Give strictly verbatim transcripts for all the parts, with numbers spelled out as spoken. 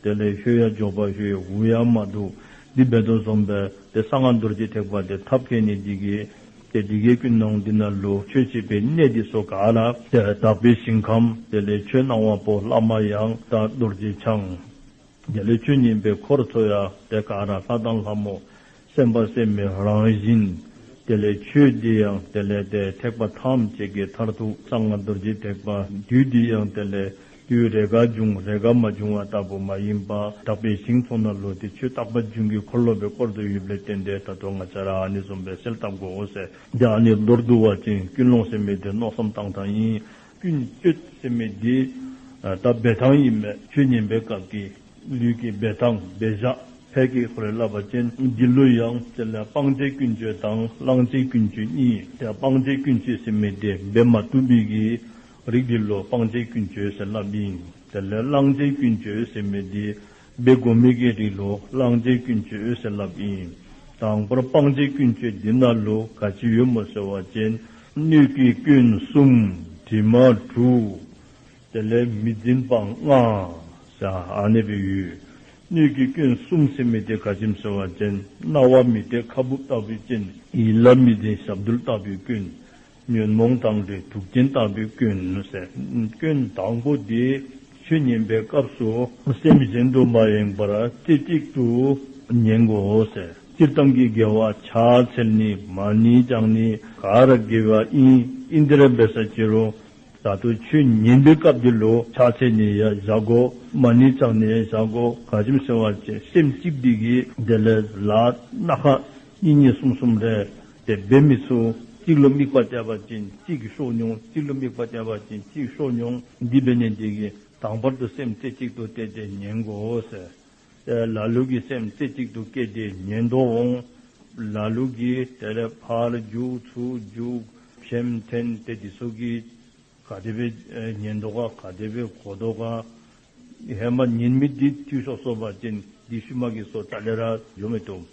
དེ་ལས་ཤོ་ཡང་འབྱོར་པ་ཤོ་ཡང་འུ་ཡང་མ་འདུག། འདི་འབད་དོ་བཟུམ་སྦེ་ཏེ་གསང་སྔགས་རྡོ་རྗེ་ཐེག་པ་དེ་ཐབས་མཁས་ནི་འདི་གིས་ཏེ་འདི་གི་ཀུན་སློང་འདི་ནང་ལུ་ཆོས་བྱེད་པའི་གནས་འདི་ཚུ་ག་ར་ཏེ་དག་པའི་ཞིང་ཁམས། དེ་ལས་ཆོས་གནང་བ་པོ་བླ་མ་ཡང་དག་རྡོ་རྗེ་འཆང་། དེ་ལས་ཆོས་ཉན་པའི་འཁོར་ཚུ་ཡང་ཏེ་ག་ར་ལྷ་དང་ལྷ་མོ་སེམས་དཔའ་སེམས་མའི་རང་བཞིན། དེ་ལས་ཆོས་འདི་ཡང་དེ་ལས་ཏེ་ཐེག་པ་ཐམས་ཅད་ཀྱི་མཐར་ཐུག་གསང་སྔགས་རྡོ་རྗེ་ཐེག་པ་དུས་འདི་ཡང་དེ་ལས་དུས་རེ་འགའ་འབྱུང་རེ་འགའ་མ་འབྱུང་བ་ལྟ་བུ་མ་ཡིན་པ། དག་པའི་ཞིང་ཚུ་ནང་ལུ་ཏེ་ཆོས་རྟག་པ་རྒྱུན་གྱི་འཁོར་ལོ་སྦེ་བསྐོར་དོ་ཡོདཔ་ལས་བརྟེན་ཏེ་ད་ལྟོ་ང་བཅས་ར་ཨ་ནི་བཟུམ་སྦེ་གསལ་བཏབ་དགོ་ཟེར། ཏེ་ཨ་ནི་མདོར་བསྡུ་བ་ཅིན་ཀུན་སློང་ཟེར་མི་དེ་མནོ་བསམ་བཏང་ཐངས་ཨིན། ཀུན་སྤྱོད་ཟེར་མི་དེ་ད་འབད་ཐངས་ཨིན་མས། ཆོས་ཉན་པའི་སྐབས་ཀྱི་ལུས་ཀྱི་འབད་ཐངས་འབད་བཞག་ཕལ་གྱི་ཁོ་ར་སླབ་པ་ཅིན་འདི་ལུ་ཡང་དེ་ལས་སྤང་བྱའི་ཀུན་སྤྱོད་དང་བླང་བྱའི་ཀུན་སྤྱོད་གཉིས། ཏེ་སྤང་བྱའི་ཀུན་སྤྱོད་ཟེར་མི་དེ་འབད་མ་བཏུབ་པའི་གི་རིགས་འདི་ལུ་སྤང་བྱའི་ཀུན་སྤྱོད་ཟེར་སླབ་ཨིན། དེ་ལས་བླང་བྱའི་ཀུན་སྤྱོད་ཟེར་མི་དེ་འབད་དགོ་མི་གི་རིགས་ལུ་བླང་བྱའི་ཀུན་སྤྱོད་ཟེར་སླབ་ཨིན། དང་པོར་སྤང་བྱའི་ཀུན་སྤྱོད་འདི་ནང་ལུ་ག་ཅི་ཡོད་སྨོ་ཟེར་བ་ཅིན་སྣོད་ཀྱི་སྐྱོན་གསུམ། དྲི་མ་དྲུག། དེ་ལས་མི་འཛིན་པ་ལྔ་ཟེར་ཨ་ནི་སྦེ་ཡོད། སྣོད་ཀྱི་སྐྱོན་གསུམ་ཟེར་མི་དེ་ག་ཅི་སྨོ་ཟེར་བ་ཅིན་རྣ་བ་མི་གཏད་ཁ་སྦུབ་ལྟ་བུའི་སྐྱོན། ཡིད་ལ་མི་འཛིན་ཞབས་རྡོལ་ལྟ་བུའི་སྐྱོན། ཉོན་མོངས་དང་འདྲེས་དུག་ཅན་ལྟ་བུའི་སྐྱོན་ཟེར། སྐྱོན་དང་པོ་དེ་ཆོས་ཉན་པའི་སྐབས་སུ་སེམས་གཞན་དུ་མ་ཡེངས་པར་རྩེ་གཅིག་ཏུ་ཉན་དགོ་ཟེར། སྤྱིར་བཏང་གི་དགེ་བ་ཕྱག་འཚལ་ནི་མ་ཎི་བགྱང་ནི་ག་ར་དགེ་བ་ཨིན། ཨིན་དེ་ར་འབད་ས་ཅི་རུང་ད་ལྟོ་ཆོས་ཉན་པའི་སྐབས་འདི་ལུ་ཕྱག་འཚལ་ནི་ཡང་བཞག་དགོ། མ་ཎི་བགྱང་ནི་ཡང་བཞག་དགོ། ག་ཅི་སྨོ་ཟེར་བ་ཅིན་སེམས་གཅིག་འདི་གིས་དེ་ལས་ལཱ་སྣ་ཁ་གཉིས་གཉིས་གསུམ་གསུམ་རེ་ཏེ་འབད་མི་ཚུགས། གཅིག་ལུ་དམིགས་པ་གཏད་པ་ཅིན་གཅིག་ཤོར་འོང་། གཅིག་ལུ་དམིགས་པ་གཏད་པ་ཅིན་གཅིག་ཤོར་འོང་། འདི་འབད་ནི་འདི་གིས་དང་པར་དུ་སེམས་རྩེ་གཅིག་ཏུ་གཏད་དེ་ཉན་དགོ་ཟེར། ཏེ་ལ་ལུ་གིས་སེམས་རྩེ་གཅིག་ཏུ་བསྐྱེད་དེ་ཉན་དོ་འོང་། ལ་ལུ་གིས་དེ་ལས་ཕར་རྒྱུག་ཚུར་རྒྱུག་བྱེམ་འཐེན་ཏེ་འདི་ཚུ་གིས་ག་དེ་སྦེ་ཨེ་ཉན་དོ་ག་ག་དེ་སྦེ་གོ་དོ་ག། ཧེ་མ་ཉན་མི་འདི་འཐུས་ཤོར་སོང་པ་ཅིན་འདི་ཤུལ་མ་གི་སྲོག་རྩ་ལས་ར་འགྱོ་མི་བཏུབ།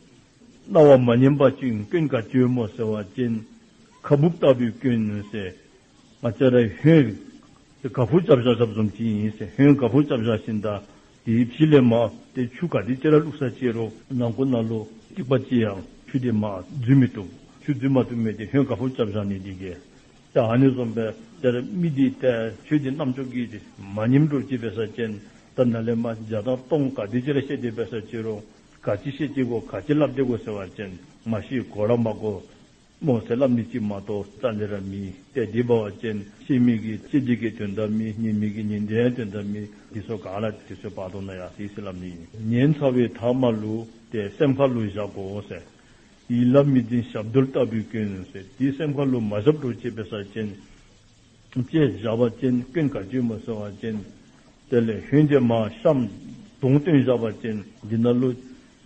རྣ་བ་མ་ཉན་པ་ཅིན་སྐྱོན་ག་ཅི་ཡོད་སྨོ་ཟེར་བ་ཅིན་ཁ་སྦུབ་ལྟ་བུའི་སྐྱོན་ཟེར། ང་བཅས་ར་ཧོན་ག་ཕུ་རྐྱབ་བཞག་བཞགཔ་བཟུམ་ཅིག་ཨིན་ཟེར། ཧོན་ག་ཕུ་རྐྱབ་བཞག་ཞིནམ་ད་དེའི་ཕྱི་ལས་མར་ཏེ་ཆུ་ག་དེ་ཅིག་ར་བླུགས་ས་ཅི་རུང་ནང་ཁུག་ནང་ལུ་ཐིགས་པ་ཅིག་ཡང་ཆུ་དེ་མར་འཛུལ་མི་བཏུབ། ཆུ་འཛུལ་མ་བཏུབ་མི་དེ་ཧོན་ག་ཕུ་རྐྱབ་བཞག་ནི་འདི་གིས། ད་ཨ་ནི་བཟུམ་སྦེ་དེ་ལས་མི་འདི་ཏེ་ཆོས་འདི་རྣམ་ཅོ་གིས་མ་ཉནམ་འདྲཝ་ཅིག་འབད་ས་ཅིན་ད་ནཱ་ལས་མར་བརྒྱ་དང་སྟོང་ག་དེ་ཅིག་ར་བཤད་དེ་འབད་ས་ཅི་རུང་ག་ཅི་བཤད་ཅི་གོ་ག་ཅི་སླབ་དེ་གོ་ཟེར་བ་ཅིན་མ་ཤེས། གོ་ར་མ་གོ་སྨོ་ཟེར་སླབ་ནི་ཅིག་མ་གཏོགས་རྩ་ལས་ར་མེད། ཏེ་འདི་འབད་བ་ཅིན་བཤད་མི་གིས་བཤད་དེ་གིས་དོན་དག་མེད། ཉན་མི་གིས་ཉན་དེ་ཡང་དོན་དག་མེད། འདི་ཚུ་ག་ར་དུས་ཚོད་བར་དོ་ན་ཡང་ཟེར་སླབ་ནི་ཨིན། ཉན་ཚར་བའི་མཐའ་མ་ལུ་ཏེ་སེམས་ཁ་ལུ་བཞག་དགོ་ཟེར། ཡིད་ལ་མི་འཛིན་ཞབས་རྡོལ་ལྟ་བུའི་སྐྱོན་ཟེར། དེ་སེམས་ཁ་ལུ་མ་བཞགཔ་འདྲཝ་ཅིག་འབད་ས་ཅིན་དཔྱེ་བཞག་པ་ཅིན་སྐྱོན་ག་ཅི་སྨོ་ཟེར་བ་ཅིན་དེ་ལས་ཧོན་དེ་མར་ཤམ་དོང་བཏོན་བཞག་པ་ཅིན་འདི་ནང་ལུ་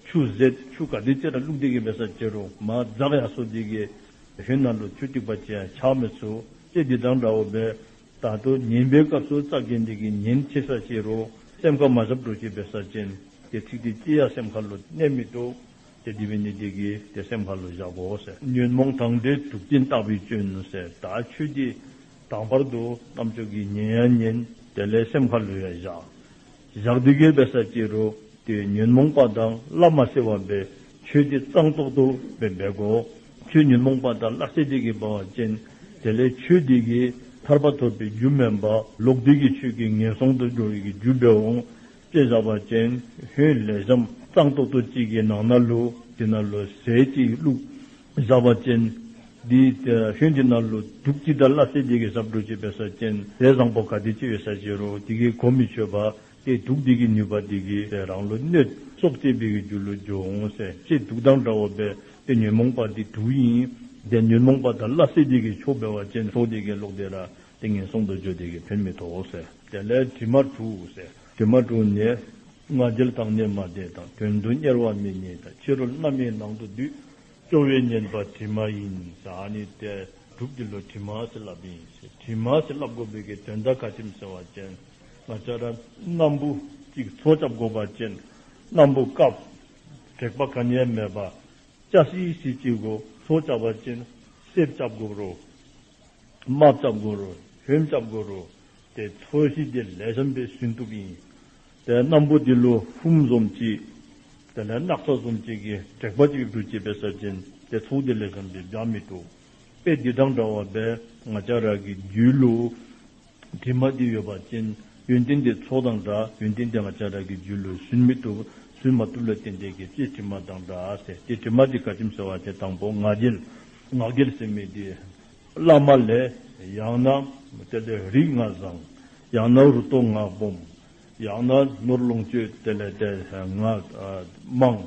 ཆུ་ཟད་ཆུ་ག་དེ་ཅིག་ར་བླུགས་དེ་གིས་འབད་ས་ཅི་རུང་མར་འཛག་ཡར་སོ་དེ་གིས་ཧོན་ནང་ལུ་ཆུ་ཐིགས་པ་ཅིག་ཡང་ཆགས་མི་ཚུགས། དཔྱེ་འདི་དང་འདྲཝ་སྦེ་ད་ལྟོ་ཉན་པའི་སྐབས་སུ་རྩ་འགེངས་དེ་གིས་ཉན་ཆི་ས་ཅི་རུང་སེམས་ཁ་མ་བཞགཔ་འདྲཝ་ཅིག་འབད་ས་ཅིན་ཏེ་ཚིག་དེ་ཅིག་ཡང་སེམས་ཁ་ལུ་གནས་མི་བཏུབ། ཏེ་འདི་འབད་ནི་འདི་གིས་ཏེ་སེམས་ཁ་ལུ་བཞག་དགོ་ཟེར། ཉོན་མོངས་དང་འདྲེས་དུག་ཅན་ལྟ་བུའི་སྐྱོན་ཟེར། ད་ཆོས་འདི་དང་པར་དུ་རྣམ་ཅོ་གིས་ཉན་ཡང་ཉན། དེ་ལས་སེམས་ཁ་ལུ་ཡང་བཞག། བཞག་སྟེ་གིས་འབད་ས་ཅི་རུང་ཏེ་ཉོན་མོངས་པ་དང་སླ་མ་སེ་བ་སྦེ་ཆོས་འདི་གཙང་ཏོག་ཏོ་སྦེ་འབད་དགོ། ཆོས་ཉོན་མོངས་པ་དང་སླ་སྟེ་གིས་འབད་བ་ཅིན་དེ་ལས་ཆོས་འདི་གིས་ཐར་པ་ཐོབ་པའི་རྒྱུ་མེན་པར་ལོག་སྟེ་གིས་ཆོས་ཀྱིས་ངན་སོང་དུ་འགྲོ་བའི་གི་རྒྱུ་འབད་འོང་། དཔྱེ་བཞག་པ་ཅིན་ཧོན་ལེགས་ཤོམ་གཙང་ཏོག་ཏོ་ཅིག་གི་ནང་ན་ལུ་དེ་ནང་ལུ་ཟས་ཅིག་བླུགས་བཞག་པ་ཅིན་འདི་ཧོན་འདི་ནང་ལུ་དུག་ཅིག་དང་སླ་སྟེ་གིས་བཞགཔ་འདྲཝ་ཅིག་འབད་ས་ཅིན་ཟས་བཟང་པོ་ག་དེ་ཅིག་ཡོད་ས་ཅི་རུང་དེ་གིས་གོ་མི་ཆོད་པར་ཏེ་དུག་འདི་གི་ནུས་པ་འདི་གིས་ཏེ་རང་ལུ་གནོད་སྲོག་བཅད་པའི་གི་རྒྱུ་ལུ་འགྱོ་འོང་ཟེར། ཏེ་དུག་དང་འདྲཝ་སྦེ་ཏེ་ཉོན་མོངས་པ་འདི་དུག་ཨིན། ཏེ་ཉོན་མོངས་པ་དང་སླ་སྟེ་འདི་གིས་ཆོས་འབད་བ་ཅིན་ཆོས་འདི་གིས་ལོག་སྟེ་ར་ཏེ་ངན་སོང་དུ་འགྱོ་སྟེ་གིས་ཕན་མི་ཐོགས་ཟེར། དེ་ལས་དྲི་མ་དྲུག་ཟེར། དྲི་མ་དྲུག་ནི། ང་རྒྱལ་དང་ནི་མ་དད་དང་། དོན་དུ་གཉེར་བ་མི་རྙེད་དང་། ཕྱི་རོལ་རྣམ་སྨིན་ནང་དུ་སྡུད། སྐྱོ་བས་ཉེན་པ་དྲི་མ་ཡིན་ཟེར། ཨ་ནི་ཏེ་དྲུག་འདི་ལུ་དྲི་མ་ཟེར་སླབ་ཨིན་ཟེར། དྲི་མ་ཟེར་སླབ་དགོ་པའི་གི་དོན་དག་ག་ཅི་སྨོ་ཟེར་བ་ཅིན་ང་བཅས་ར་སྣམ་བུ་ཅིག་ཚོ་རྐྱབ་དགོ་པ་ཅིན་སྣམ་བུ་དཀརཔོ་དྲེག་པ་ག་ནི་ཡང་མེད་པར་སྐྱ་སི་སི་ཅིག་གུ་ཚོ་རྐྱབ་པ་ཅིན་སེརཔོ་རྐྱབ་དགོ་རུང་དམརཔོ་རྐྱབ་དགོ་རུང་ཧོནམོ་རྐྱབ་དགོ་རུང་ཏེ་ཚོ་ཞིང་དེ་ལེགས་ཤོམ་སྦེ་ཟུན་བཏུབ་ཨིན། ཏེ་སྣམ་བུ་འདི་ལུ་ཧཱུྃ་བཟུམ་ཅིག་དེ་ལས་སྣག་ཚ་བཟུམ་ཅིག་གི་དྲེག་པ་ཅིག་ཡོདཔ་འདྲཝ་ཅིག་འབད་བ་ཅིན་ཏེ་ཚོགས་འདི་ལེགས་ཤོམ་སྦེ་འབྱང་མི་བཏུབ། དཔེ་འདི་དང་འདྲཝ་སྦེ་ང་བཅས་ར་གི་རྒྱུད་ལུ་དྲི་མ་འདི་ཡོད་པ་ཅིན་ཡོན་ཏན་འདི་ཚོགས་དང་འདྲ། ཡོན་ཏན་འདི་ང་བཅས་ར་གི་རྒྱུད་ལུ་ཟུན་མི་བཏུབ། ཟུན་མ་བཏུབ་ལས་བརྟེན་ཏེ་གིས་ལྕེ་དྲི་མ་དང་འདྲ་ཟེར། ཏེ་དྲི་མ་འདི་ག་ཅི་སྨོ་ཟེར་བ་ཅིན་དང་པོ་ང་རྒྱལ། ང་རྒྱལ་ཟེར་མི་འདི་བླ་མ་ལས་ཡང་ན་དེ་ལས་རིགས་ང་བཟང་། ཡང་ན་རུ་ཏོ་ང་སྦོམ། ཡང་ན་ནོར་ལོངས་སྤྱོད་དེ་ལས་ཏེ་ང་ཨ་མང་།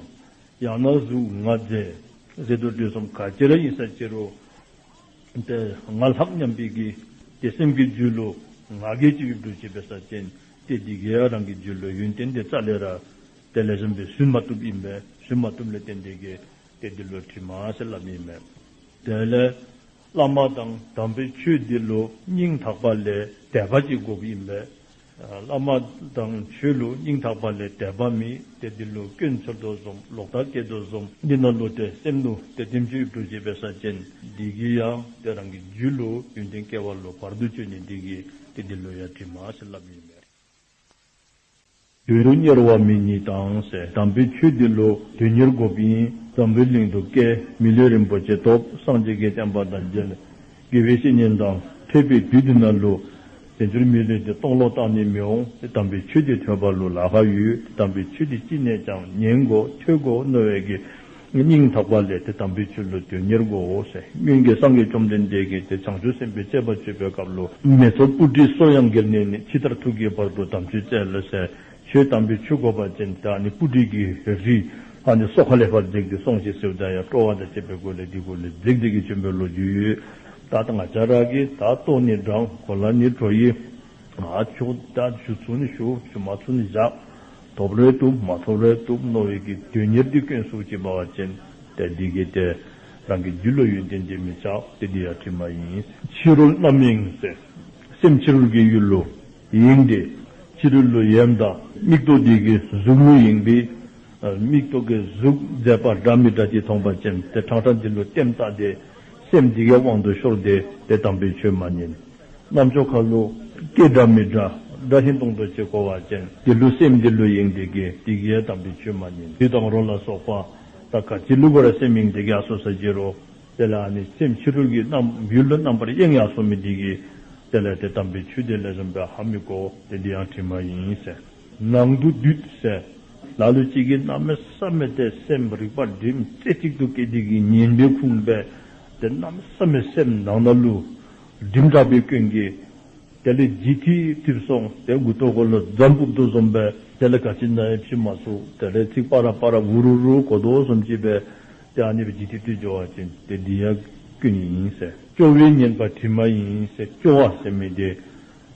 ཡང་ན་གཟུགས་ང་མཛེས་ཟེར་དོ་འདི་བཟུམ་ག་ཅི་ར་ཨིན་ས་ཅི་རུང་ཏེ་ང་ལྷག་སྙམ་པའི་གི་ཏེ་སེམས་ཀྱི་རྒྱུད་ལུ་ང་རྒྱལ་ཅིག་ཡོདཔ་འདྲཝ་ཅིག་འབད་བ་ཅིན་ཏེ་འདི་གིས་རང་གི་རྒྱུད་ལུ་ཡོན་ཏན་འདི་རྩ་ལས་ར་ཏེ་ལེགས་ཤོམ་སྦེ་ཟུན་མ་བཏུབ་ཨིན་པས། ཟུན་མ་བཏུབ་ལས་བརྟེན་ཏེ་གིས་ཏེ་འདི་ལུ་དྲི་མ་ཟེར་སླབ་ཨིན་པས། དེ་ལས་བླ་མ་དང་དམ་པའི་ཆོས་འདི་ལུ་སྙིང་ཐག་པ་ལས་དད་པ་ཅིག་དགོཔ་ཨིན་པས། བླ་མ་དང་ཆོས་ལུ་སྙིང་ཐག་པ་ལས་དད་པ་མེད། ཏེ་འདི་ལུ་སྐྱོན་འཚོལ་དོ་བཟུམ་ལོག་ལྟ་སྐྱེ་དོ་བཟུམ་འདི་ནང་ལུ་ཏེ་སེམས་ལུ་ཏེ་དེམ་ཅིག་ཡོདཔ་འདྲཝ་ཅིག་འབད་བ་ཅིན་འདི་གིས་ཡང་ཏེ་རང་གི་རྒྱུད་ལུ་ཡོན་ཏན་སྐྱེ་བ་ལུ་བར་དུ་གཅོད་ནི་འདི་གིས་ཏེ་འདི་ལུ་ཡང་དྲི་མ་ཟེར་སླབ་ཨིན་པས། དོན་དུ་གཉེར་བ་མེད་ཉིད་དང་ཟེར། དམ་པའི་ཆོས་འདི་ལུ་དོན་གཉེར་དགོཔ་ཨིན། འཛམ་བུའི་གླིང་དུ་སྐྱེ། མི་ལུས་རིན་པོ་ཆེ་ཐོབ། སངས་རྒྱས་ཀྱི་བསྟན་པ་དང་མཇལ། དགེ་བའི་བཤེས་གཉེན་དང་འཕྲད་པའི་དུས་འདི་ནང་ལུ་དལ་འབྱོར་མི་ལུས་འདི་སྟོང་ལོག་བཏང་ནི་མི་འོང་། དེ་དམ་པའི་ཆོས་འདི་ཐོས་པ་ལུ་ལཱ་ཁག་ཡོད། དེ་དམ་པའི་ཆོས་འདི་ཅི་ནས་ཀྱང་ཉན་དགོ་ཐོས་དགོ་མནོ་བའི་གི་སྙིང་ཐག་པ་ལས་ཏེ་དམ་པའི་ཆོས་ལུ་དོན་གཉེར་དགོ་ཟེར། སྔོན་གྱི་སངས་རྒྱས་བཅོམ་ལྡན་འདས་ཀྱིས་ཏེ་བྱང་ཆུབ་སེམས་དཔའི་སྤྱད་པ་སྤྱོད་པའི་སྐབས་ལུ་མེ་ཚོགས་སྤུ་གྲིའི་སོ་ཡང་བརྒལ་ནས་ནི། ཇི་ལྟར་ཐུགས་བསྐྱེད་བར་དུ་དམ་ཆོས་བཙལ་ཟེར། ཆོས་དམ་པའི་ཆོས་དགོ་པ་ཅིན་ད་ནི་སྤུ་གྲི་གི་རི་ཨ་ནི་སོ་ཁ་ལས་ཕར་འཛེགས་ཏེ་སོང་ཅི་ཟེརཝ་ད་ཡང་སྤྲོ་བ་དང་བཅས་པའི་སྒོ་ལས་འདི་སྒོ་ལས་འཛེགས་འཛེགས་ཀྱི་བྱོན་པའི་ལོ་རྒྱུས་ཡོད། ད་ད་ང་བཅས་ར་གིས་ད་ལྟོ་ནི་འགྲང་གོ་ལ་ནི་འགྲོ་ཡི། ང་ཆོས་ད་ཞུ་ཚུགས་ནི་ཞུ་ཞུ་མ་ཚུགས་ནི་བཞག། ཐོབ་རུང་བཏུབ་མ་ཐོབ་རུང་བཏུབ་མནོ་བའི་གི་དོན་གཉེར་འདི་སྐྱོན་སུ་ཅིག་འབད་བ་ཅིན་ཏེ་འདི་གིས་ཏེ་རང་གི་རྒྱུད་ལུ་ཡོན་ཏན་འདི་མི་ཆགས། ཏེ་འདི་ཡང་དྲི་མ་ཨིན། ཕྱི་རོལ་རྣམ་གཡེང་ཟེར། སེམས་ཕྱི་རོལ་གྱི་ཡུལ་ལུ་གཡེངས་ཏེ་ཕྱི་རོལ་ལུ་གཡེངསམ་ད་མིག་ཏོ་འདི་གིས་གཟུགས་ལུ་གཡེངས་པས། ཨ་མིག་ཏོ་གིས་གཟུགས་མཛེས་པ་འདྲ་མི་འདྲ་ཅིག་མཐོང་པ་ཅིན་ཏེ་ཕྲང་ཕྲང་འདི་ལུ་ལྟདམོ་བལྟ་སྟེ་སེམས་འདི་གི་དབང་དུ་ཤོར་ཏེ་ཏེ་དམ་པའི་ཆོས་མ་ཉན། རྣམ་ཅོ་ཁ་ལུ་སྐད་འདྲ་མི་འདྲ་སྒྲ་སྙན་ཏོང་ཏོ་ཅིག་གོ་བ་ཅིན་འདི་ལུ་སེམས་འདི་ལུ་གཡེངས་ཏེ་གིས་འདི་གིས་ཡང་དམ་པའི་ཆོས་མ་ཉན། དུས་དང་རོལ་ལ་སོགས་པ་ད་ག་ཅི་ལུ་ག་ར་སེམས་གཡེངས་ཏེ་གིས་ཡར་སོ་ས་ཅི་རུང་དེ་ལས་ཨ་ནི་སེམས་ཕྱི་རོལ་གྱི་རྣམ་ཡུལ་ལུ་རྣམ་པར་གཡེང་ཡར་སོ་མི་འདི་གིས་དེ་ལས་ཏེ་དམ་པའི་ཆོས་འདི་ལེགས་ཤོམ་སྦེ་ཧ་མི་གོ། ཏེ་འདི་ཡང་དྲི་མ་ཨིན་ཟེར། ནང་དུ་སྡུད་ཟེར། ལ་ལུ་ཅིག་གིས་གནམ་མེད་ས་མེད་ཏེ་སེམས་རིག་པ་སྒྲིམ་རྩེ་གཅིག་ཏུ་བསྐྱེད་དེ་གིས་ཉན་པའི་ཁུངས་སྦེ་ཏེ་གནམ་མེད་ས་མེད་སེམས་ནང་ན་ལུ་སྒྲིམ་དྲགས་པའི་སྐྱོན་གྱིས་དེ་ལས་ལྗིད་ཐིབ་ཐིབ་སོང་། ཏེ་མགུ་ཏོ་གུ་ལུ་རྫམ་སྤུབ་དོ་བཟུམ་སྦེ་དེ་ལས་ག་ཅི་ཨིན་ན་ཡང་ཕྱེ་མ་ཚུགས། དེ་ལས་ཚིག་པ་ར་པ་ར་འུ་རུ་རུ་གོ་དོ་བཟུམ་ཅིག་སྦེ་ཏེ་ཨ་ནི་སྦེ་ལྗིད་ཐིབ་ཐིབ་འགྱོ་བ་ཅིན་ཏེ་འདི་ཡང་སྐྱོན་ཨིན་ཟེར། སྐྱོ་བས་ཉེན་པ་དྲི་མ་ཡིན་ཟེར། སྐྱོ་བ་ཟེར་མི་འདི་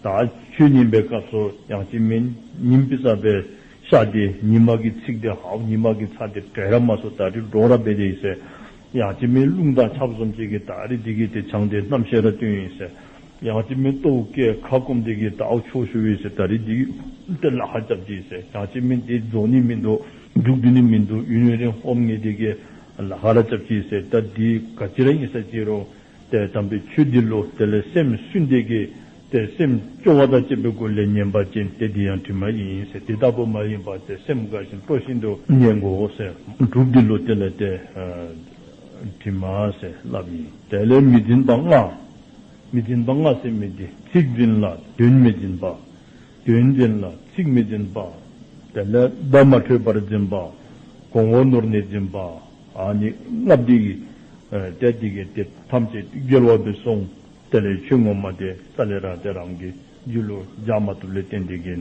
ད་ཆོས་ཉན་པའི་སྐབས་སུ་ཡང་ཅིན་མིན་ཉིམ་པི་ས་སྦེ་ཤར་ཏེ་ཉི་མ་གི་ཚིག་འདི་ཧའོ་ཉི་མ་གིས་ཚ་སྟེ་དྲོ་ར་མ་སོང་ད་རིས་འདྲོག་ར་འབད་དེ་ཡི་ཟེར། ཡང་ཅིན་མིན་རླུང་དང་ཆབ་བཟུམ་ཅིག་གིས་ད་རིས་འདི་གིས་ཏེ་བྱང་སྟེ་རྣམ་ཤེས་ར་བཏོན་ཡི་ཟེར། ཡང་ཅིན་མིན་ལྟོཝ་བཀྱེས་ཁ་སྐོམ་འདི་གིས་ད་ཨའུ་ཆོས་ཞུ་ཡི་ཟེར། ད་རིས་འདི་གིས་ཏེ་ལཱ་ཁག་རྐྱབ་ཅི་ཟེར། ཡང་ཅིན་མིན་འདི་རྫོགས་ནི་མིན་འདུག་མཇུག་བསྡུ་ནི་མིན་འདུག་ཡུན་རིང་ཧོམ་ངེས་འདི་གིས་ལཱ་ཁག་ར་རྐྱབ་ཅི་ཟེར། ད་འདི་ག་ཅི་ར་ཨིན་ས་ཅི་རུང་ཏེ་དམ་པའི་ཆོས་འདི་ལུ་དེ་ལས་སེམས་སུན་ཏེ་གིས་ཏེ་སེམས་སྐྱོ་བ་དང་བཅས་པའི་སྒོ་ལས་ཉན་པ་ཅིན་ཏེ་འདི་ཡང་དྲི་མ་ཨིན་ཟེར། དེ་ལྟ་བུ་མ་ཡིན་པ་ཏེ་སེམས་དགའ་བཞིན་སྤྲོ་བཞིན་དུ་ཉན་དགོ་ཟེར། གྲུབ་འདི་ལུ་དེ་ལས་ཏེ་ཨ་དྲི་མ་ཟེར་སླབ་ཨིན། དེ་ལས་མི་འཛིན་པ་ལྔ། མི་འཛིན་པ་ལྔ་ཟེར་མི་འདི་ཚིག་འཛིན་ལ་དོན་མི་འཛིན་པ། དོན་འཛིན་ལ་ཚིག་མི་འཛིན་པ། དེ་ལས་བརྡ་མ་འཕྲོད་པར་འཛིན་པ། གོང་འོག་ནོར་ནས་འཛིན་པ། ཨ་ནི་ལྔ་པོ་འདི་གིས་ཨ་ཏེ་འདི་གིས་ཏེ་ཐམས་ཅད་འགལ་བ་སྦེ་སོང་། དེ་ལས་ཆོས་ངོ་མ་འདི་རྩ་ལས་ར་ཏེ་རང་གི་རྒྱུད་ལུ་འཇགས་མ་བཏུབ་ལས་བརྟེན་ཏེ་གིས་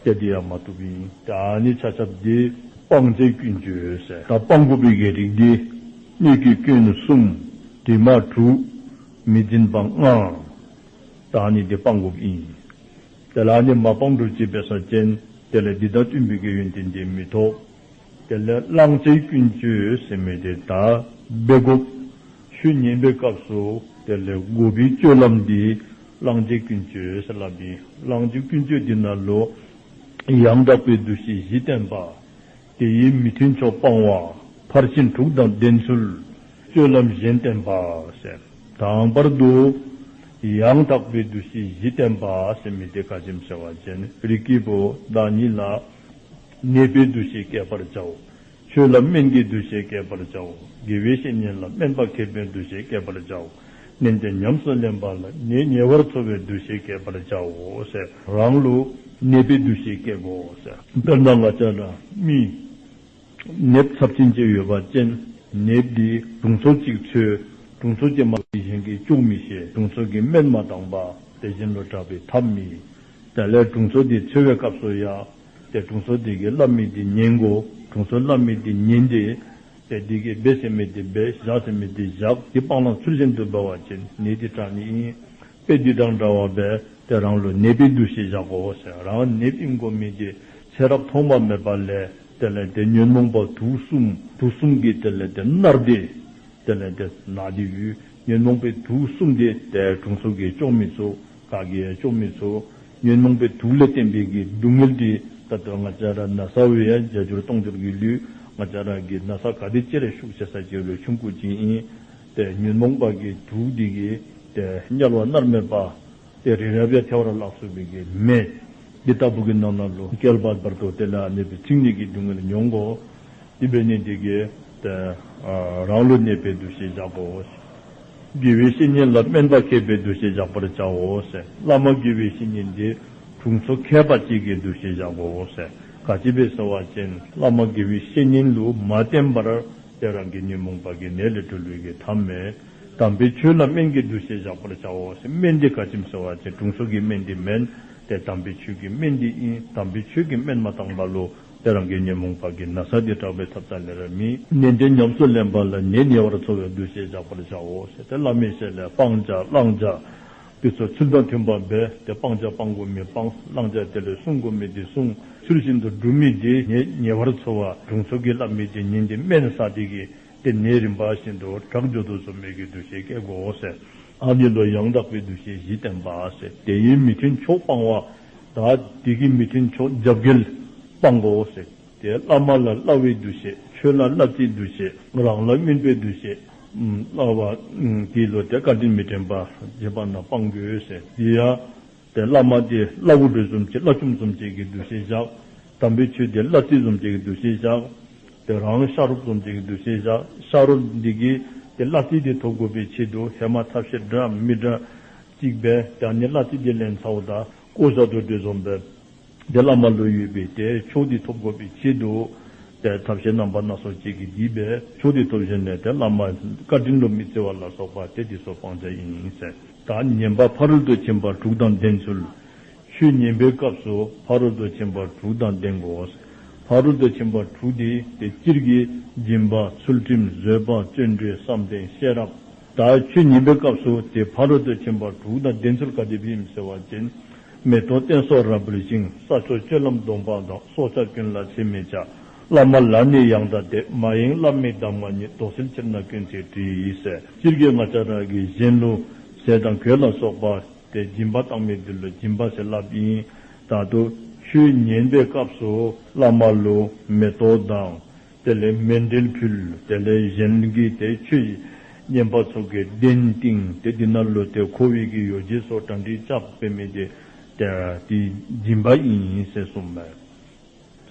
ཏེ་འདི་ཡང་མ་བཏུབ་ཨིན། ཏེ་ཨ་ནི་ཆ་ཁྱབ་འདི་སྤང་བྱའི་ཀུན་སྤྱོད་ཟེར། ད་སྤང་དགོ་པའི་གི་རིགས་འདི་གནོད་ཀྱི་སྐྱོན་གསུམ། དྲི་མ་དྲུག། མི་འཛིན་པ་ལྔ། ད་ཨ་ནི་འདི་སྤང་དགོཔ་ཨིན། དེ་ལས་ཨ་ནི་མ་སྤང་འདྲཝ་ཅིག་འབད་བ་ཅིན་དེ་ལས་འདི་དང་བསྟུན་པའི་གི་ཡོན་ཏན་འདི་མི་ཐོབ། དེ་ལས་བླང་བྱའི་ཀུན་སྤྱོད་ཟེར་མི་འདི་ད་འབད་དགོཔ་ཆོས་ཉན་པའི་སྐབས་སུ་དེ་ལས་དགོ་པའི་སྤྱོད་ལམ་འདི་བླང་བྱའི་ཀུན་སྤྱོད་ཟེར་སླབ་ཨིན། བླང་བྱའི་ཀུན་སྤྱོད་འདི་ནང་ལུ་ཡང་དག་པའི་འདུ་ཤེས་བཞི་བསྟེན་པ། དེ་ཡི་མི་མཐུན་ཕྱོགས་སྤང་བ། ཕར་ཕྱིན་དྲུག་དང་ལྡན་ཚུལ། སྤྱོད་ལམ་གཞན་བསྟེན་པ་ཟེར། དང་པར་དུ་ ཡང་དག་པའི་འདུ་ཤེས་བཞི་བསྟེན་པ་ཟེར་མི་དེ་ག་ཅི་སྨོ་ཟེར་བ་ཅིན་རིགས་ཀྱི་བུ་བདག་ཉིད་ལ་ནད་པའི་འདུ་ཤེས་བསྐྱེད་པར་བྱའོ། ཆོས་ལ་སྨན་གྱི་འདུ་ཤེས་བསྐྱེད་པར་བྱའོ། དགེ་བའི་བཤེས་གཉེན་ལ་སྨན་པ་མཁས་པའི་འདུ་ཤེས་བསྐྱེད་པར་བྱའོ། ནན་ཏན་ཉམས་སུ་ལེན་པ་ལ་ནད་ཉེ་བར་འཚོ་བའི་འདུ་ཤེས་བསྐྱེད་པར་བྱའོ་ཟེར། རང་ལུ་ནད་པའི་འདུ་ཤེས་བསྐྱེད་དགོ་ཟེར། དཔེར་ན་ང་བཅས་ར་མི་ནདཔ་ཚབས་ཆེན་ཅིག་ཡོད་པ་ཅིན་ནདཔ་འདི་དྲུང་འཚོ་ཅིག་འཚོལ། དྲུང་འཚོ་ཅིག་མ་གཞན་གྱིས་བཅོ་མི་ཤེས། དྲུང་འཚོ་གིས་སྨན་མ་བཏང་པར་དེ་གཞན་ལུ་དྲག་པའི་ཐབས་མེད། དེ་ལས་དྲུང་འཚོ་འདི་འཚོལ་བའི་སྐབས་སུ་ཡང་ཏེ་དྲུང་འཚོ་འདི་གིས་སླབ་མི་འདི་ཉན་དགོ། དྲུང་འཚོ་སླབ་མི་འདི་ཉན་ཏེ་ཏེ་འདི་གིས་འབད་ཟེར་མི་འདི་འབད། བཞག་ཟེར་མི་འདི་བཞག། འདི་སྤང་བླང་ཚུལ་བཞིན་དུ་འབད་བ་ཅིན་ནད་འདི་དྲག་ནི་ཨིན། དཔེ་འདི་དང་འདྲཝ་སྦེ་ཏེ་རང་ལུ་ནད་པའི་འདུ་ཤེས་བཞག་དགོ་ཟེར། རང་ནདཔ་ཨིན་དགོ་མི་འདི་ཚེ་རབས་ཐོག་མ་མེད་པ་ལས་དེ་ལས་ཏེ་ཉོན་མོངས་པ་དུག་གསུམ་དུག་གསུམ་གྱིས་དེ་ལས་ཏེ་མནར་ཏེ་དེ་ལས་ཏེ་ན་སྟེ་ཡོད། ཉོན་མོངས་པའི་དུག་གསུམ་འདི་ཏེ་དྲུང་འཚོ་གིས་བཅོ་མི་ཚུགས། ག་གིས་ཡང་བཅོ་མི་ཚུགས། ཉོན་མོངས་པའི་དུག་ལས་བརྟེན་པའི་གི་སྡུག་བསྔལ་འདི་ད་ལྟོ་ང་བཅས་ར་ན་ཚ་བའི་ཡང་བརྒྱ་འགྱུར་སྟོང་འགྱུར་གྱི་ལུས། ང་བཅས་ར་གི་ན་ཚ་ག་དེ་ཅིག་ར་ཤུགས་ཆེ་ས་ཅིག་ལུ་ཆུང་ཀུ་ཅིག་ཨིན། ཏེ་ཉོན་མོངས་པ་གི་དུག་འདི་གིས་ཏེ་དམྱལ་བ་མནར་མེད་པ་ཏེ་རི་རབ་ཡང་ཐལ་བར་བརླག་ཚུགས་པའི་གི་མེ་འདི་ལྟ་བུ་གི་ནང་ན་ལུ་བསྐལ་པ་བར་དུ་དེ་ལས་ཨ་ནི་སྦེ་ཚིག་ནི་གི་སྡུག་བསྔལ་མྱོང་དགོ། དེ་འབད་ནི་འདི་གིས་ཏེ་ཨ་རང་ལུ་ནད་པའི་འདུ་ཤེས་བཞག་དགོ། དགེ་བའི་བཤེས་གཉེན་ལ་སྨན་པ་མཁས་པའི་འདུ་ཤེས་བཞག་པར་བྱའོ་ཟེར། བླ་མ་དགེ་བའི་བཤེས་གཉེན་འདི་དྲུང་འཚོ་མཁས་པ་ཅིག་གི་འདུ་ཤེས་བཞག་དགོ་ཟེར། ག་ཅི་སྦེ་ཟེར་བ་ཅིན་བླ་མ་དགེ་བའི་བཤེས་གཉེན་ལུ་མ་བསྟེན་པར་ཏེ་རང་གི་ཉོན་མོངས་པ་གི་ནད་ལས་གྲོལ་བའི་གི་ཐབས་མེད། དམ་པའི་ཆོས་ལ་སྨན་གྱི་འདུ་ཤེས་བཞག་པར་བྱའོ་ཟེར། སྨན་འདི་ག་ཅི་སྨོ་ཟེར་བ་ཅིན་དྲུང་འཚོ་གི་སྨན་འདི་མེན། ཏེ་དམ་པའི་ཆོས་ཀྱི་སྨན་འདི་ཨིན། དམ་པའི་ཆོས་ཀྱི་སྨན་མ་བཏང་པ་ལུ་ཏེ་རང་གི་ཉོན་མོངས་པ་གི་ན་ཚ་འདི་དྲག་པའི་ཐབས་རྩ་ལས་ར་མེད། ནན་ཏན་ཉམས་སུ་ལེན་པ་ལ་ནད་ཉེ་བར་འཚོ་བའི་འདུ་ཤེས་བཞག་པར་བྱའོ་ཟེར། ཏེ་བླ་མའི་ཞལ་ལས་སྤང་བྱ་བླང་བྱ་འདི་ཚུ་ཚུལ་དང་མཐུན་པ་སྦེ་ཏེ་སྤང་བྱ་སྤང་དགོ་མི་སྤང་། བླང་བྱ་དེ་ལས་བསྲུང་དགོ་མི་འདི་བསྲུང་། ཚུལ་བཞིན་དུ་སྒྲུབ་མི་འདི་ནད་ཉེ་བར་འཚོ་བ་དྲུང་འཚོ་གིས་སླབ་མི་འདི་ཉན་ཏེ་སྨན་ཟ་སྟེ་གིས་ཏེ་ནད་རིམ་པ་བཞིན་དུ་དྲག་འགྱོ་དོ་བཟུམ་མའི་གི་འདུ་ཤེས་བསྐྱེད་དགོ་ཟེར། ཨ་ནི་ལུ་ཡང་དག་པའི་འདུ་ཤེས་བཞི་བསྟེན་པ་ཟེར། དེ་ཡི་མི་མཐུན་ཕྱོགས་སྤང་བ། ད་དེ་གི་མི་མཐུན་ཕྱོགས་རྒྱབ་འགལ་སྤང་དགོ་ཟེར། ཏེ་བླ་མ་ལ་སླ་བའི་འདུ་ཤེས། ཆོས་ལ་སླ་བརྩིའི་འདུ་ཤེས། རང་ལ་རྔོན་པའི་འདུ་ཤེས། ཨམ་སླ་བ་ཨམ་དེ་ལུ་ཏེ་བཀའ་དྲིན་མི་དྲན་པ་བྱེད་པ་ན་སྤང་དགོ་ཟེར། དེ་ཡང་ཏེ་བླ་མ་འདི་སླ་བུ་འདྲཝ་བཟུམ་ཅིག་སླ་ཅུམ་བཟུམ་ཅིག་གི་འདུ་ཤེས་བཞག། དམ་པའི་ཆོས་འདི་སླ་བརྩི་བཟུམ་ཅིག་གི་འདུ་ཤེས་བཞག། ཏེ་རང་ཤ་རོགཔ་བཟུམ་ཅིག་གི་འདུ་ཤེས་བཞག། ཤ་རོགཔ་འདི་གིས་ཏེ་སླ་བརྩི་འདི་ཐོབ་དགོ་པའི་ཆེད་དུ་ཧེ་མ་ཐབས་ཤེས་འདྲ་མི་འདྲ་ཅིག་འབད། ད་ནི་སླ་བརྩི་འདི་ལེན་ཚརཝ་ད་བཀོ་བཞག་དོ་དེ་བཟུམ་སྦེ་ཏེ་བླ་མ་ལུ་ཡོད་པའི་ཏེ་ཆོས་འདི་ཐོབ་དགོ་པའི་ཆེད་དུ་ཏེ་ཐབས་ཤེས་རྣམ་པ་སྣ་ཚོགས་ཅིག་གིས་འདི་སྦེ་ཆོས་འདི་ཐོབ་ཞིནམ་ལས་ཏེ་བླ་མ་བཀའ་དྲིན་ལུ་མི་བརྩི་བ་ལ་སོགས་པ་ཏེ་འདི་ཚུ་སྤང་བྱ་ཨིན་ཟེར། ད་ཉན་པ་ཕ་རོལ་ཏུ་ཕྱིན་པ་དྲུག་དང་ལྡན་ཚུལ། ཆོས་ཉན་པའི་སྐབས་སུ་ཕ་རོལ་ཏུ་ཕྱིན་པ་དྲུག་དང་ལྡན་དགོ། ཕ་རོལ་ཏུ་ཕྱིན་པ་དྲུག་འདི་ཏེ་སྤྱིར་གྱིས་སྦྱིན་པ་ཚུལ་ཁྲིམས་བཟོད་པ་བརྩོན་འགྲུས་བསམ་གཏན་ཤེས་རབ། ད་ཆོས་ཉན་པའི་སྐབས་སུ་ཏེ་ཕ་རོལ་ཏུ་ཕྱིན་པ་དྲུག་དང་ལྡན་ཚུལ་ག་དེ་སྦེ་ཨིནམ་ཟེར་བ་ཅིན། མེ་ཏོག་སྟན་སོགས་རབ་འབུལ་ཞིང་། ས་ཕྱོགས་སྤྱོད་ལམ་སྡོམ་པ་དང་། སྲོག་ཆགས་ཀུན་ལ་ཚད་མེད་བྱ། བླ་མ་ལ་ནི་ཡང་དག་དད། མ་ཡེངས་བླ་མའི་གདམས་ངག་ཉིད། དོགས་སེལ་ཕྱིར་ན་ཀུན་ཚེ་དྲི་ཟེར། སྤྱིར་གྱིས་ང་བཅས་ར་གིས་གཞན་ལུ་ཟས་དང་གོས་ལ་སོགས་པ་ཏེ་སྦྱིན་པ་བཏང་མི་འདི་ལུ་སྦྱིན་པ་ཟེར་སླབ་ཨིན། ད་ལྟོ་ཆོས་ཉན་པའི་སྐབས་སུ་བླ་མ་ལུ་མེ་ཏོག་དང་དེ་ལས་མཎྜལ་ཕུལ། དེ་ལས་གཞན་གྱིས་ཏེ་ཆོས་ཉན་པ་ཚུ་གི་གདན་བཏིང་། ཏེ་འདི་ནང་ལུ་ཏེ་མཁོ་བའི་གི་ཡོ་བྱད་སོགས་གྲ་སྒྲིག་རྐྱབ་འབད་མི་འདི་ཏེ་འདི་སྦྱིན་པ་ཨིན་ཟེར་གསུངསམ་མས།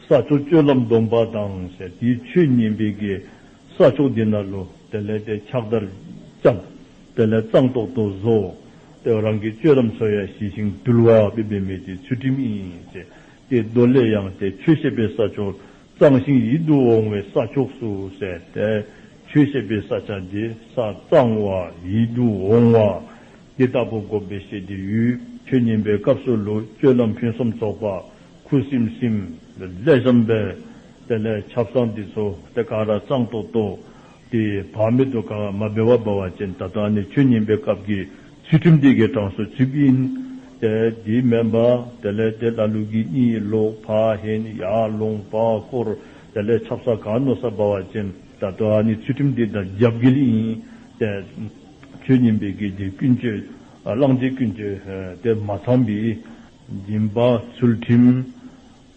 ས་ཕྱོགས་སྤྱོད་ལམ་སྡོམ་པ་དང་ཟེར། ཏེ་ཆོས་ཉན་པའི་གི་ས་ཕྱོགས་འདི་ནང་ལུ་དེ་ལས་ཏེ་ཕྱགས་བདར་རྐྱབ། དེ་ལས་གཙང་ཏོག་ཏོ་བཟོ། ཏེ་རང་གི་སྤྱོད་ལམ་ཚུ་ཡང་ཞི་ཞིང་དུལ་བ་སྦེ་འབད་མི་འདི་ཚུལ་ཁྲིམས་ཨིན་ཟེར། ཏེ་མདོ་ལས་ཡང་ཏེ་ཆོས་བཤད་པའི་ས་ཕྱོགས། གཙང་ཞིང་ཡིད་དུ་འོང་བའི་ས་ཕྱོགས་སུ་ཟེར། ཏེ་ཆོས་བཤད་པའི་ས་ཆ་འདི་ས་གཙང་བ་ཡིད་དུ་འོང་བ་འདི་ལྟ་བུ་དགོ་པས་ཟེར། ཏེ་ཡུལ་ཆོས་ཉན་པའི་སྐབས་སུ་ལུ་སྤྱོད་ལམ་ཕུན་སུམ་ཚོགས་པ་ཁུ་སིམ་སིམ་ལེགས་ཤོམ་སྦེ་དེ་ལས་ཆབ་གསང་འདི་ཚུ་ཏེ་ག་ར་གཙང་ཏོག་ཏོ་ཏེ་བག་མེད་དུ་ག་མ་འབད་བར་འབད་བ་ཅིན་ད་ལྟོ་ཨ་ནི་ཆོས་ཉན་པའི་སྐབས་ཀྱི་ཚུལ་ཁྲིམས་འདི་གི་གྲངས་སུ་ཚུདཔ་ཨིན། ཏེ་འདི་མེན་པར་དེ་ལས་ཏེ་ལ་ལུ་གིས་གཉིད་ལོག་ཕར་ཧེན་ཡར་ལོང་ཕར་འཁོར་དེ་ལས་ཆབ་གསང་ག་མནོ་ས་འབད་བ་ཅིན་ད་ལྟོ་ཨ་ནི་ཚུལ་ཁྲིམས་འདི་དང་རྒྱབ་འགལ་ཨིན། ཏེ་ཆོས་ཉན་པའི་གི་འདི་ཀུན་སྤྱོད་བླང་བྱ་ཀུན་སྤྱོད་ཏེ་མ་ཚང་པའི་སྦྱིན་པ་ཚུལ་ཁྲིམས་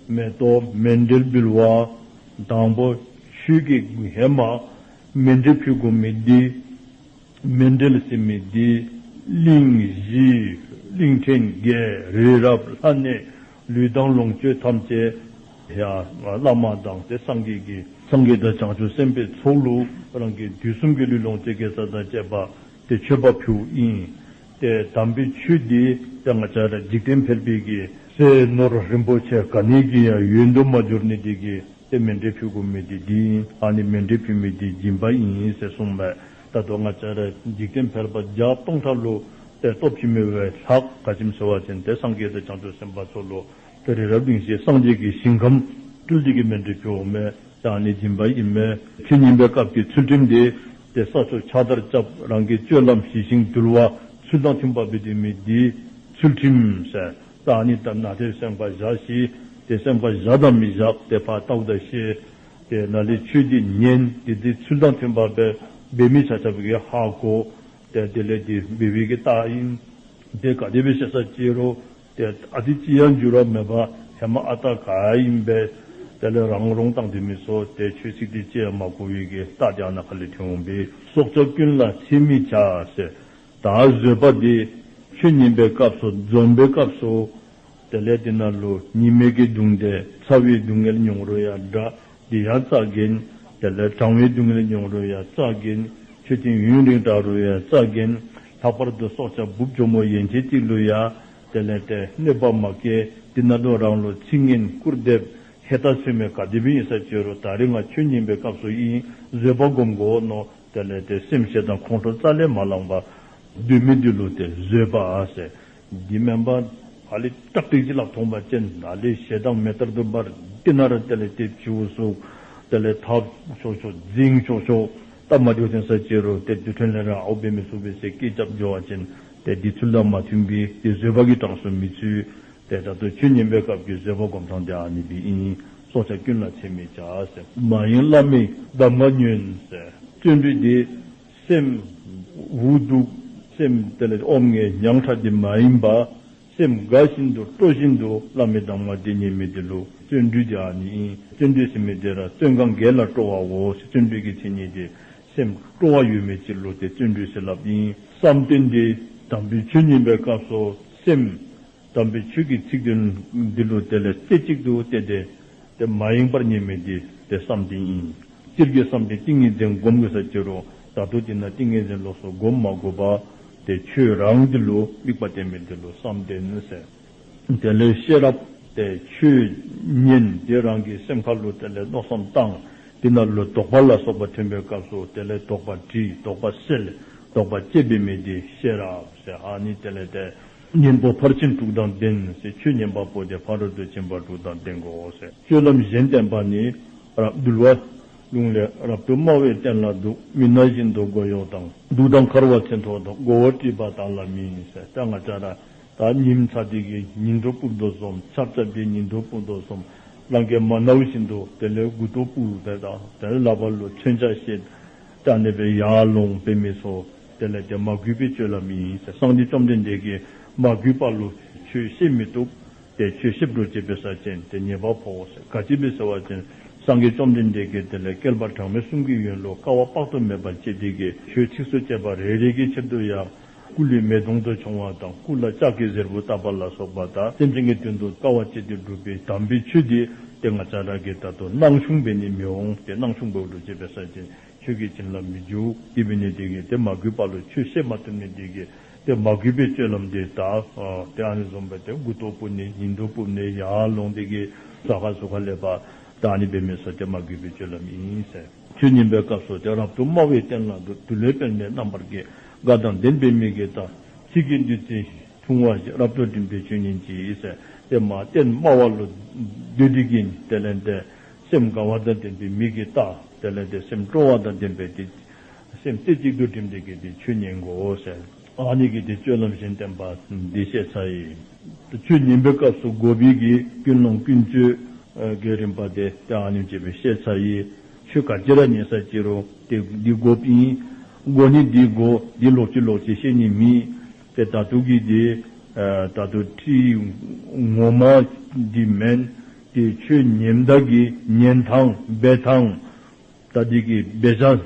མེ་ཏོག་མཎྜལ་འབུལ་བ་དང་པོ་ཆོས་ཀྱི་ཧེ་མ་མཎྜལ་ཕུལ་དགོ་མི་འདི་མཎྜལ་ཟེར་མི་འདི་ གླིང་བཞི་གླིང་ཕྲན་བརྒྱད་རི་རབ་ལྷ་གནས་ལུས་དང་ལོངས་སྤྱོད་ཐམས་ཅད་ཡ་བླ་མ་དང་ཏེ་སངས་རྒྱས་ཀྱི་སངས་རྒྱས་དང་བྱང་ཆུབ་སེམས་དཔའི་ཚོགས་ལུ་རང་གི་དུས་གསུམ་གྱི་ལུས་ལོངས་སྤྱོད་དགེ་རྩ་དང་བཅས་པ་ཏེ་མཆོད་པ་ཕུལཝ་ཨིན། ཏེ་དམ་པའི་ཆོས་འདི་ཏེ་ང་བཅས་ར་འཇིག་རྟེན་ཕལ་པའི་གི་ཟས་ནོར་རིན་པོ་ཆེ་ག་ནི་གི་ཡང་ཡོན་དུ་མ་གྱུར་ནི་དེ་གིས་ཏེ་མཎྜལ་ཕུལ་དགོ་མི་དེ་འདི་ཨིན། ཨ་ནི་མཎྜལ་ཕུལ་མི་དེ་སྦྱིན་པ་ཨིན་ཟེར་གསུངས་པས། ད་ལྟོ་ང་བཅས་ར་འཇིག་རྟེན་ཕལ་པ་བརྒྱ་སྟོང་ཕྲག་ལུ་ཏེ་སྟོབས་ཅིག་མེད་པའི་ལྷག་ག་ཅི་སྨོ་ཟེར་བ་ཅིན་ཏེ་སངས་རྒྱས་དང་བྱང་ཆུབ་སེམས་དཔའ་ཚོགས་ལུ་ཏེ་རི་རབ་གླིང་བཞི་སངས་རྒྱས་ཀྱི་ཞིང་ཁམས་སྤྲུལ་ཏེ་གི་མཎྜལ་ཕུལཝ་མས། ད་ཨ་ནི་སྦྱིན་པ་ཨིན་མས། ཆོས་ཉན་པའི་སྐབས་ཀྱི་ཚུལ་ཁྲིམས་དེ་ཏེ་ས་ཕྱོགས་ཕྱགས་བདར་རྐྱབ། རང་གི་སྤྱོད་ལམ་ཞི་ཞིང་དུལ་བ་ཚུལ་དང་མཐུན་པ་སྦེ་སྡོད་མི་དེ་ཚུལ་ཁྲིམས་ཟེར། ད་ཨ་ནི་ད་ནཱ་ཏེ་སེམས་ཁར་བཞག་ཤིག། ཏེ་སེམས་ཁར་བཞག་དང་མི་བཞག་ཏེ་ཕར་བལྟཝ་ད་ཤེས། ཏེ་ནཱ་ལས་ཆོས་འདི་ཉན། ཏེ་འདི་ཚུལ་དང་མཐུན་པ་སྦེ་འབད་མི་ཆ་ཁྱབ་ཀྱིས་ཧ་གོ། ཏེ་དེ་ལས་འདི་འབད་བའི་གི་རྟགས་ཨིན། ཏེ་ག་དེ་སྦེ་ཤེས་ས་ཅི་རུང་ཏེ་ཨ་ཙི་ཅིག་ཡང་འགྱུར་བ་མེད་པར་ཧེ་མ་ཨ་རྟག་ག་ཨིནམ་སྦེ་དེ་ལས་རང་རང་བཏང་སྡོད་མི་ཚུ་ཏེ་ཆོས་ཚིག་འདི་ཅི་ཡང་མ་གོ་བའི་གི་རྟགས་འདི་ཨ་ནཱ་ཁ་ལས་ཐོན་འོང་པས། སྲོག་ཆགས་ཀུན་ལ་འཚེ་མི་བྱ་ཟེར། ད་བཟོད་པ་འདི་ཆོས་ཉན་པའི་སྐབས་སུ་འཛོམས་པའི་སྐབས་སུ་དེ་ལས་དེ་ནང་ལུ་ཉི་མའི་གི་གདུང་འདི་ཚ་བའི་སྡུག་བསྔལ་མྱོང་རུང་ཡང་འདྲ། འདི་ཡང་རྩ་འགེངས། དེ་ལས་གྲང་བའི་སྡུག་བསྔལ་མྱོང་རུང་ཡང་རྩ་འགེངས། མཆོད་རྟེན་ཡུན་རིང་བསྒྲགས་རུང་ཡང་རྩ་འགེངས། ལྷག་པར་དུ་སྲོག་ཆགས་འབུཔ་གྱོག་མོ་ཡན་ཆད་ཅིག་ལུ་ཡང་དེ་ལས་ཏེ་གནོད་པ་མ་བསྐྱལ། དེ་ནང་ལུ་རང་ལུ་ཚིག་ངན་སྐུར་འདེབས་ཧེ་ཏ་ཚུལ་མེད་ག་དེ་སྦེ་ཨིན་ས་ཅི་རུང་ད་རིས་ང་ཆོས་ཉན་པའི་སྐབས་སུ་ཨིན། བཟོད་པ་སྒོམ་དགོ་མནོ། དེ་ལས་ཏེ་སེམས་ཞེ་སྡང་ཁོང་ཁྲོ་རྩ་ལས་མ་ལངས་པར་སྡོད་མི་འདི་ལུ་ཏེ་བཟོད་པ་ཟེར། འདི་མེན་པར་ཕར་ལས་ཏག་ཏིག་ཅིག་ལུ་མཐོང་པ་ཅིན་ནཱ་ལས་ཞེ་སྡང་མེ་ལྟར་དུ་འབར། དེ་ནང་ར་དེ་ལས་ཏེ་བྱིའུ་སོགས་དེ་ལས་འཐབ་ཆོག་ཆོག་འཛིང་ཆོག་ཆོག་སྟབས་མ་བདེཝ་ཐོན་ས་ཅི་རུང་ཏེ་དེ་འཕྲོ་ལས་ར་ཨའུ་འབད་མི་ཚུགས་པས་ཟེར་སྐད་རྐྱབ་འགྱོ་བ་ཅིན་ཏེ་འདི་ཚུ་དང་མ་མཐུན་པའི་ཏེ་བཟོད་པ་གི་གྲངས་སུ་མི་ཚུད། ཏེ་ད་ལྟོ་ཆོས་ཉན་པའི་སྐབས་ཀྱི་བཟོད་པ་སྒོམ་ཐངས་འདི་ཨ་ནི་སྦེ་ཨིན། སྲོག་ཆགས་ཀུན་ལ་འཚེ་མི་བྱ་ཟེར། མ་ཡེངས་བླ་མའི་གདམས་ངག་ཉོན་ཟེར། བརྩོན་འགྲུས་འདི་སེམས་འུ་སྡུག་སེམས་དེ་ལས་ཨོམ་ངེ་ཉང་ཁྲ་འདི་མ་ཡེངས་པར་སེམས་དགའ་བཞིན་དུ་སྤྲོ་བཞིན་དུ་བླ་མའི་གདམས་ངག་འདི་ཉན་མི་འདི་ལུ་བརྩོན་འགྲུས་འདི་ཨ་ནི་ཨིན། བརྩོན་འགྲུས་ཟེར་མི་འདི་ར་བརྩོན་གང་གལ་ལ་སྤྲོ་བའོ་ཟེར། བརྩོན་འགྲུས་ཀྱི་མཚན་ཉིད་འདི་སེམས་སྤྲོ་བ་ཡོད་མི་ཅིག་ལུ་ཏེ་བརྩོན་འགྲུས་ཟེར་སླབ་ཨིན། བསམ་གཏན་འདི་དམ་པའི་ཆོས་ཉན་པའི་སྐབས་སུ་སེམས་དམ་པའི་ཆོས་ཀྱི་ཚིག་དོན་འདི་ལུ་དེ་ལས་རྩེ་གཅིག་ཏུ་གཏད་དེ་ཏེ་མ་ཡེངས་པར་ཉན་མི་འདི་ཏེ་བསམ་གཏན་ཨིན། སྤྱིར་གྱི་བསམ་གཏན་ཏིང་ངེ་འཛིན་སྒོམ་དགོ་ས་ཅི་རུང་ད་ལྟོ་འདི་ནང་ཏིང་ངེ་འཛིན་ལོགས་སུ་སྒོམ་མ་དགོ་པར་ཏེ་ཆོས་རང་འདི་ལུ་དམིགས་པ་གཏད་མི་འདི་ལུ་བསམ་གཏན་ཟེར། དེ་ལས་ཤེས་རབ་ཏེ་ཆོས་ཉན་ཏེ་རང་གི་སེམས་ཁ་ལུ་དེ་ལས་མནོ་བསམ་བཏང་། དེ་ནང་ལུ་དོགས་པ་ལ་སོགས་པ་ཐོན་པའི་སྐབས་སུ་དེ་ལས་དོགས་པ་དྲི་དོགས་པ་སེལ་དོགས་པ་བཅད་འབད་མི་འདི་ཤེས་རབ་ཟེར། ཨ་ནི་དེ་ལས་ཏེ་གཉེན་པོ་ཕར་ཕྱིན་དྲུག་དང་ལྡན་ཟེར། ཆོས་ཉན་པ་པོ་དེ་ཕ་རོལ་ཏུ་ཕྱིན་པ་དྲུག་དང་ལྡན་དགོ་ཟེར། སྤྱོད་ལམ་གཞན་བསྟན་པ་ནི་རབ་འདུལ་བ་ལུང་ལས་རབ་ཏུ་དམའ་བའི་སྟན་ལ་འདུག། མི་ན་བཞིན་དུ་མགོ་གཡོགས་དང་། གདུགས་དང་འཁར་བ་མཚོན་ཐོགས་དང་། མགོ་བོ་དཀྲིས་པ་དག་ལ་མིན་ཟེར། ད་ང་བཅས་ར་ད་ཉིམ་ཚ་དེ་གིས་ཉིན་དུ་སྤུབ་དོ་བཟུམ། ཆརཔ་རྐྱབ་དེ་ཉིན་དུ་སྤུབ་དོ་བཟུམ། རང་གིས་མ་ནཝ་བཞིན་དུ་དེ་ལས་མགུ་ཏོ་སྤུབ་སྟེ་དང་དེ་ལས་ལག་པ་ལུ་མཚོན་ཆ་བཤེད། ད་ཨ་ནི་སྦེ་ཡར་ལོང་འབད་མི་ཚུ་དེ་ལས་ཏེ་མ་གུས་པའི་སྤྱོད་ལམ་ཨིན་ཟེར། སངས་རྒྱས་བཅོམ་ལྡན་འདས་ཀྱིས་མ་གུས་པ་ལུ་ཆོས་བཤད་མི་བཏུབ། ཏེ་ཆོས་བཤད་འགྲོ་ཅི་འབད་ས་ཅིན་ཏེ་ཉེས་པ་ཕོག་ཟེར། ག་ཅི་འབད་ཟེར་བ་ཅིན་སངས་རྒྱས་བཅོམ་ལྡན་འདས་ཀྱིས་དེ་ལས་བསྐལ་པ་གྲངས་མེད་གསུམ་གྱི་ཡུན་ལུ་དཀའ་བ་དཔག་ཏུ་མེད་པ་སྤྱད་དེ་གིས་ཆོས་ཚིགས་སུ་བཅད་པ་རེ་རེ་གི་ཆེད་དུ་ཡང་སྐུ་ལུས་མེ་དོང་དུ་མཆོང་བ་དང་སྐུ་ལ་ལྕགས་ཀྱི་གཟེར་བུ་བཏབ་པ་ལ་སོགས་པ་དང་སེམས་ཅན་གྱི་དོན་དུ་དཀའ་བ་སྤྱད་དེ་བསྒྲུབས་པའི་དམ་པའི་ཆོས་འདི་ཏེ་ང་བཅས་ར་གིས་ད་ལྟོ་སྣང་ཆུང་འབད་ནི་མི་འོང་། ཏེ་སྣང་ཆུང་འབདཝ་ལུ་ཅི་འབད་ས་ཅིན་ཆོས་ཀྱི་བྱིན་རླབས་མི་འཇུག། དེ་འབད་ནི་དེ་གིས་ཏེ་མ་གུས་པ་ལུ་ཆོས་བཤད་མ་བཏུབ་ནི་དེ་གིས་ཏེ་མ་གུས་པའི་སྤྱོད་ལམ་དེ་ད་ཨ་ཏེ་ཨ་ནི་བཟུམ་སྦེ་ཏེ་མགུ་ཏོ་སྤུབ་ནི་ཉིན་དུ་སྤུབ་ནི་ཡར་ལོང་དེ་གིས་ཟ་ཁ་ཟུག་ཁ་ལས་པ་ད་ཨ་ནི་འབད་མི་ཚུ་ཏེ་མ་གུས་པའི་སྤྱོད་ལམ་ཨིན་ཟེར། ཆོས་ཉན་པའི་སྐབས་སུ་ཏེ་རབ་ཏུ་དམའ་བའི་སྟན་ལ་འདུག། འདུལ་བའི་དཔལ་ནི་རྣམ་པར་རྒྱལ། དགའ་དང་ལྡན་པའི་མིག་གིས་ལྟ། ཚིག་གི་བདུད་རྩི་འཐུང་བ་ཞིག། རབ་ཏུ་འགྲིམ་པའི་ཆོས་ཉིད་ཀྱིས་ཟེར། ཏེ་མ་སྟན་དམའ་བ་ལུ་སྡོད་དེ་གིས་དེ་ལས་ཏེ་སེམས་དགའ་བ་དང་ལྡན་པའི་མིག་གིས་ལྟ། དེ་ལས་ཏེ་སེམས་སྤྲོ་བ་དང་ལྡན་པའི་ཏེ་སེམས་རྩེ་གཅིག་ཏུ་བསྒྲིམས་ཏེ་གིས་ཏེ་ཆོས་ཉན་དགོ་ཟེར། ཨ་ནི་གིས་ཏེ་སྤྱོད་ལམ་གཞན་བསྟན་པ་འདི་བཤད་ཚར་ཡི། ཆོས་ཉན་པའི་སྐབས་སུ་དགོ་པའི་གི་ཀུན་སློང་ཀུན་སྤྱོད་ཨ་གི་རིམ་པ་དེ་ཏེ་ཨ་ནི་ཅིག་སྦེ་བཤད་ཚར་ཡི། ཆོས་ག་ཅི་ར་ཉན་ས་ཅི་རུང་ཏེ་འདི་དགོཔ་ཨིན། དགོ་ནི་འདི་དགོ། འདི་ལོག་ཅི་ལོག་ཅི་བཤད་ནི་མེད། ཏེ་ད་ལྟོ་གི་འདི་ཨ་ད་ལྟོ་ཁྲིད་ངོ་མ་འདི་མེན། ཏེ་ཆོས་ཉནམ་ད་གི་ཉན་ཐངས་འབད་ཐངས་ད་འདི་གི་འབད་བྱ་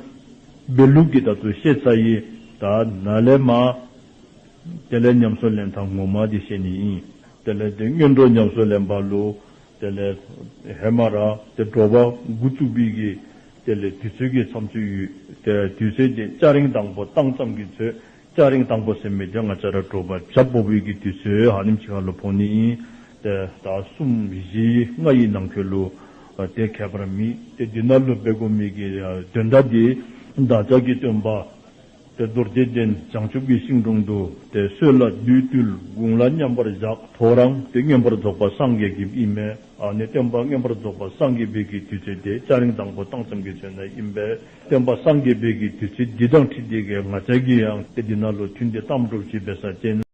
འབད་ལུགས་ཀྱི་ད་ལྟོ་བཤད་ཚར་ཡི། ད་ནཱ་ལས་མར་ དེ་ལས་ཉམས་སུ་ལེན་ཐངས་ངོ་མ་འདི་བཤད་ནི་ཨིན། དེ་ལས་ཏེ་སྔོན་འགྲོ་ཉམས་སུ་ལེན་པ་ལུ་དེ་ལས་ཧེ་མ་ར་ཏེ་དྲོ་པ་འགོ་བཙུགས་པའི་གི་དེ་ལས་དུས་ཚོད་ཀྱི་མཚམས་ཚོད་ཡོད། ཏེ་དུས་ཚོད་དེ་སྐྱ་རེངས་དང་པོ་བཏང་ཙམ་གྱི་ཚོད། སྐྱ་རེངས་དང་པོ་ཟེར་མི་དེ་ང་བཅས་ར་དྲོ་པ་ཞག་སྦོམ་པའི་གི་དུས་ཚོད་ཨ་ནེམ་ཅིག་ཁར་ལུ་ཕོག་ནི་ཨིན། ཏེ་ཟླ་གསུམ་བཞི་ལྔ་ཡི་ནང་འཁོད་ལུ་ཏེ་ཁྱད་པར་མེད། ཏེ་འདི་ནང་ལུ་འབད་དགོ་མི་གི་དོན་དག་འདི་བདག་ཅག་གི་སྟོན་པ་ཏེ་རྡོ་རྗེ་གདན་བྱང་ཆུབ་ཀྱི་ཤིང་དྲུང་དུ་ཏེ་སྲོད་ལ་བདུད་བཏུལ། དགུང་ལ་མཉམ་པར་བཞག། ཐོ་རངས་ཏེ་མངོན་པར་རྫོགས་པ་སངས་རྒྱས་ཀྱི་ཨིན་མས། ཨ་ནི་སྟོན་པ་མངོན་པར་རྫོགས་པ་སངས་རྒྱས་པའི་གི་དུས་ཚོད་དེ་སྐྱ་རེངས་དང་པོ་བཏང་ཙམ་གྱི་ཚོད་ནང་ཨིན་པས། སྟོན་པ་སངས་རྒྱས་པའི་གི་དུས་ཚོད་འདི་དང་འཁྲིལ་ཏེ་གི་ང་བཅས་ཀྱིས་ཡང་ཏེ་འདི་ནང་ལུ་ཐུན་འདི་བཏང་འགྱོ་ཅིག་འབད་ས་ཅིན།